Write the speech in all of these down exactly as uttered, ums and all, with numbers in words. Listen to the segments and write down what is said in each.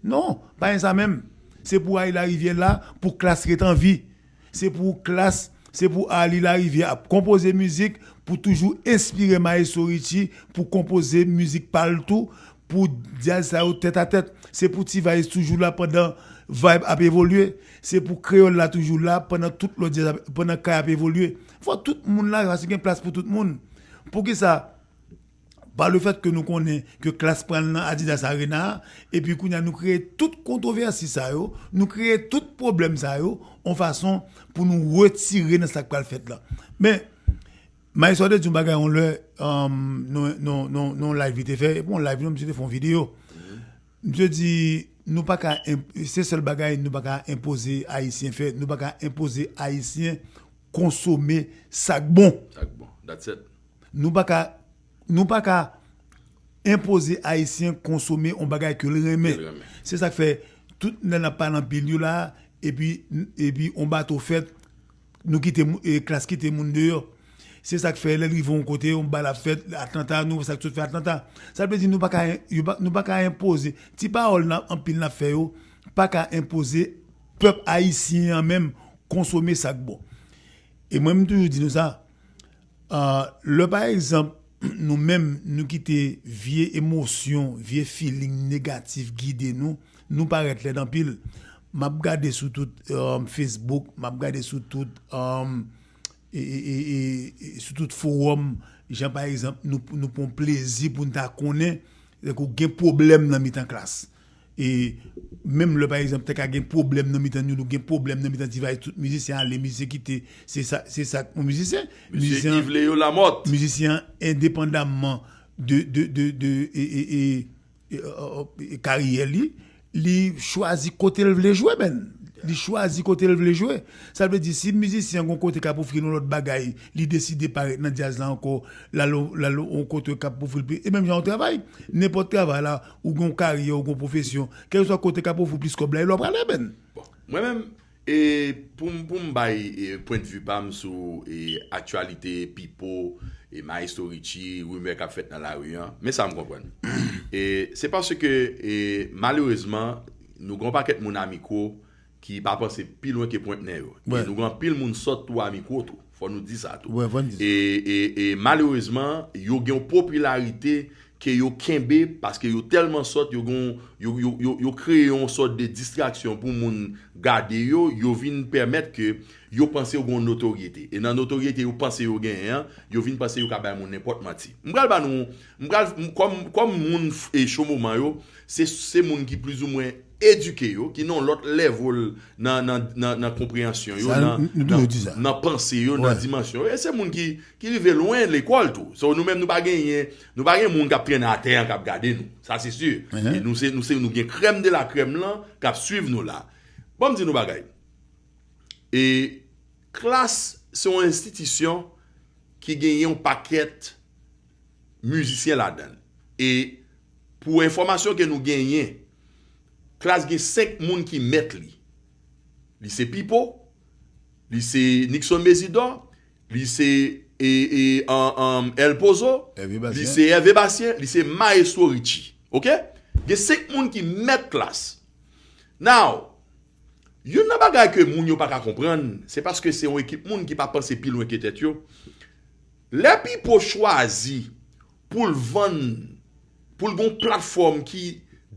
Non, pa gen sa menm. Se pou Arly Larivière la, pou Klass ret an vi. Se pou Klass, se pou Arly Larivière ap konpoze mizik pou toujou enspire Maestro Richie pou konpoze mizik pa l tou, pou djaz sa yo tèt a tèt. Se pou T-Vice toujou la pandan Vibe ap evolye. Se pou Kreyòl la toujou la pandan tout lòt djaz ap, pandan kay ap evolye. Fò tout moun la, paske gen plas pou tout moun. Poukisa? Pa le fèt ke nou konnen ke Klass pral nan Adidas Arena a, epi kounye a nou kreye tout kontwovèsi sa yo, nou kreye tout pwoblèm sa yo, yon fason pou nou retire nan sa k pral fèt la. Men, Maestro te di yon bagay yon lè, um, nan, nan, nan, nan yon live li te fè, e pa yon live non, misye te fè yon videyo. Misye di, nou pa ka, enp- se sèl bagay nou pa ka enpoze Ayisyen fè, nou pa ka enpoze Ayisyen konsome sa k bon. Sa k bon. That's it. Nou pa ka, nou pa ka enpoze Ayisyen konsome yon bagay ke l renmen. Ke l renmen. Se sa k fè tout nèg n ap pale anpil yo la, epi, epi yon bato fèt, nou kite mou- e Klass kite moun deyò. Se sa k fè lè l rive yon kote, yon bal ap fèt, atanta, nou wè sa k sot fè atanta. Sa vle di nou pa ka, yo pa- nou pa ka enpoze. Ti pawòl n ap- anpil n ap fè yo, pa ka enpoze pèp ayisyen an menm konsome sa k bon. E mwen, m toujou di nou sa, Ah, lè pa egzanp, nou menm, nou kite vye emosyon, vye feeling negatif gide nou, nou parèt lèd anpil. M ap gade sou tout um, Facebook, m ap gade sou tout, um, e, e, e, e, e, sou tout fowòm, jan pa egzanp, nou, nou pran plezi pou n ta konnen, tankou gen pwoblèm nan mitan Klass. E menm lè, pa egzanp, te ka gen pwoblèm nan mitan nou, nou gen pwoblèm nan mitan T-Vice, tout mizisyen ale, mizisyen kite, se sa, se sa, yon mizisyen, Misye Yves Léo Lamothe. Mizisyen an, endepandamman de, de, de, de e, e, e, e, e, e, karyè li, li chwazi kote l vle jwe, men. Li chwazi kote l vle jwe. Sa vle di, si mizisyen an gon kote k ap ofri l yon lòt bagay, li deside pa ret nan djaz la ankò, l al, l al yon kote k ap ofri l plis. E menm jan yon travay, nenpòt travay la, ou gen yon karyè, ou gen yon pwofesyon, kèlkeswa kote k ap ofri w plis kòb la, e la w prale, men. Bon, mwen menm, e pou m, pou m bay e, pwendvi pa m sou e, aktyalite Pipo, e Maestro Richie, rimè k ap fèt nan lari an, men sa m konprann. E se paske e, malerezman, nou gen yon pakèt moun a mikwo ki pa panse pi lwen ke pwent nen yo. E nou gen anpil moun sòt tou a mikwo tou. Fò nou di sa tou. Wè, fò n di sa. E, e, e malerezman, yo gen yon popilarite ke yo kenbe paske yo tèlman sòt, yo gen, yo, yo, yo, yo kreye yon sòt de distraksyon pou moun gade yo, yo vin pèmèt ke yo panse yo gen yon notoryete. E nan notoryete yo panse yo genyen an, yo vin panse yo ka bay moun nenpòt manti. M pral ba nou, m pral, m- kòm, kòm moun f- e cho moman yo, se, se moun ki plizoumwen edike yo, ki nan yon lòt level nan, nan, nan, nan konpreyansyon yo, Sa, nan, nou- nou toujou nan, di sa. nan panse yo, nan Wè. dimansyon yo. E se moun ki, ki rive lwen lekòl tou. So, nou menm, nou pa genyen, nou pa gen moun k ap trennen atè an k ap gade nou. Sa, se si. Mhm. E nou, se, nou, se, nou gen krèm de la krèm lan k ap swiv nou la. Bon, m di nou bagay. E Klass, se yon enstitisyon ki genyen yon pakèt mizisyen ladan l. E pou enfòmasyon ke nou genyen, Klass gen senk moun ki mèt li. Li se Pipo, li se Nixon Mésidor, li se e, e, an, an, El Pozo, Hervé Bastien. Li se Hervé Bastien, li se Maestro Richie. Oke? Gen senk moun ki mèt Klass. Now, youn nan bagay ke moun yo pa ka konprann, se paske se yon ekip moun ki pa panse pi lwen ke tèt yo. Lè Pipo chwazi pou l vann, pou l gon platfòm ki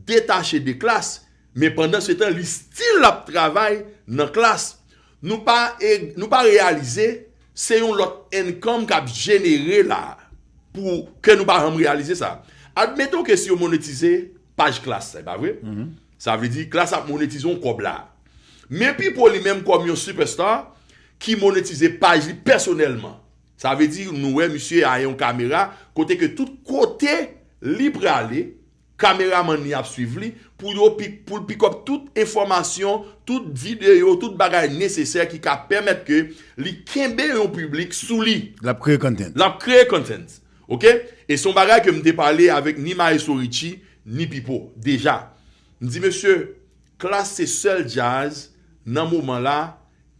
detache de Klass, men pandan se tan, li still ap travay nan Klass. Nou pa, e, nou pa reyalize, se yon lòt income k ap jenere la, pou ke nou pa janm reyalize sa. Admeton ke si yo monetize paj Klass, sa, e pa vre? Sa vle di, Klass ap monetize yon kòb la. Men Pipo li menm kòm yon superstar ki monetize paj li pèsonèlman. Sa vle di, nou wè misye a yon kamera, kote ke tout kote li prale, kameramann li ap swiv li, pou yo pi- pou l pick up tout enfòmasyon, tout videyo, tout bagay nesesè ki ka pèmèt ke li kenbe yon piblik sou li. L ap kreye content. L ap kreye content. Oke? E se yon bagay ke m te pale avèk ni Maestro Richie, ni Pipo, deja. M di, mesye, Klass se sèl djaz nan moman la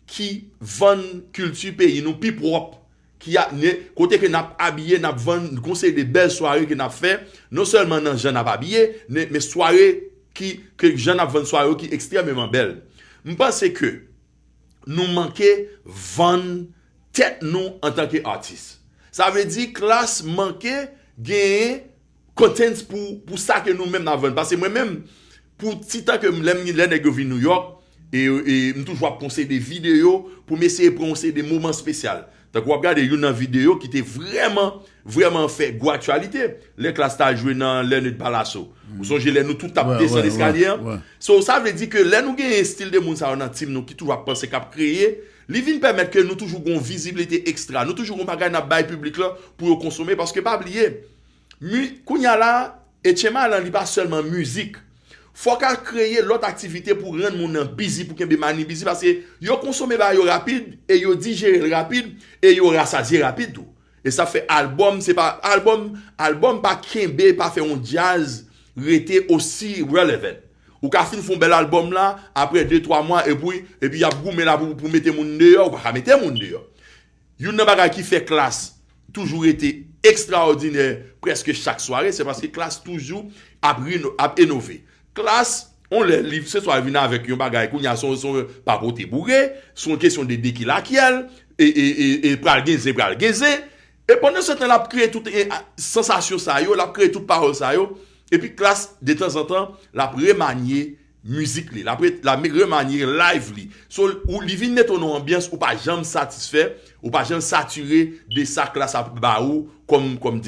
ki vann kilti peyi nou pi pwòp, ki a, ne, kote ke n ap abiye, n ap vann, gon seri de bèl sware ke n ap fè, non sèlman nan jan n ap abiye, ne, men sware ki, ke jan n ap vann swa yo ki ekstrèmeman bèl. M panse ke nou manke vann tèt nou antanke atis. Sa vle di Klass manke genyen contents pou, pou sa ke nou menm n ap vann. Paske mwen menm, pou ti tan ke m, lè, m, lè nèg yo vin New York, e, e m toujou ap pran yon seri de videyo pou m eseye pran yon seri de moman espesyal. Tankou w ap gade youn nan videyo ki te vrèman, vrèman fè gwo aktyalite, lè Klass t al jwe nan Leonard Palazzo. Ou sonje lè nou tout t ap desann eskalye an? So, sa vle di ke lè nou genyen estil de moun sa yo nan team nou ki toujou ap panse, k ap kreye, li vin pèmèt ke nou toujou gon vizibilite ekstra, nou toujou gon bagay n ap bay piblik lan pou yo konsome, paske pa bliye, mi, kounye a la, Etcheman lan li pa sèlman mizik. Fòk al kreye lòt aktivite pou rann moun nan busy, pou kenbe mani busy, paske yo konsome bagay yo rapid, e yo dijere l rapid, e yo rasazye rapid tou. E sa fè albòm, se pa, albòm, albòm pa kenbe, pa fè yon djaz rete osi relevant. Ou ka fin fè yon bèl albòm la, apre de twa mwa, epi, epi y ap goumen la pou, pou mete moun deyò, ou pa ka mete moun deyò. Youn nan bagay ki fè Klass toujou rete ekstraòdinè prèske chak sware, se paske Klass toujou ap, reno, ap enove. Klass, yon lè, li, se swa vin avèk yon bagay, kounye a, se yon, se yon pa pote boure, se yon kesyon de dekilakyèl, e, e, e, e pral gen zen, pral gen zen. E pandan se tan, l ap kreye tout e, a, sansasyon sa yo, l ap kreye tout pawòl sa yo, epi Klass, detanzantan, l ap remanye mizik li, l ap re, l ap remanye live li. So, ou, li vin mete w nan yon anbyans ou pa janm satisfè, ou pa janm satire de sa Klass ap ba ou kòm, kòm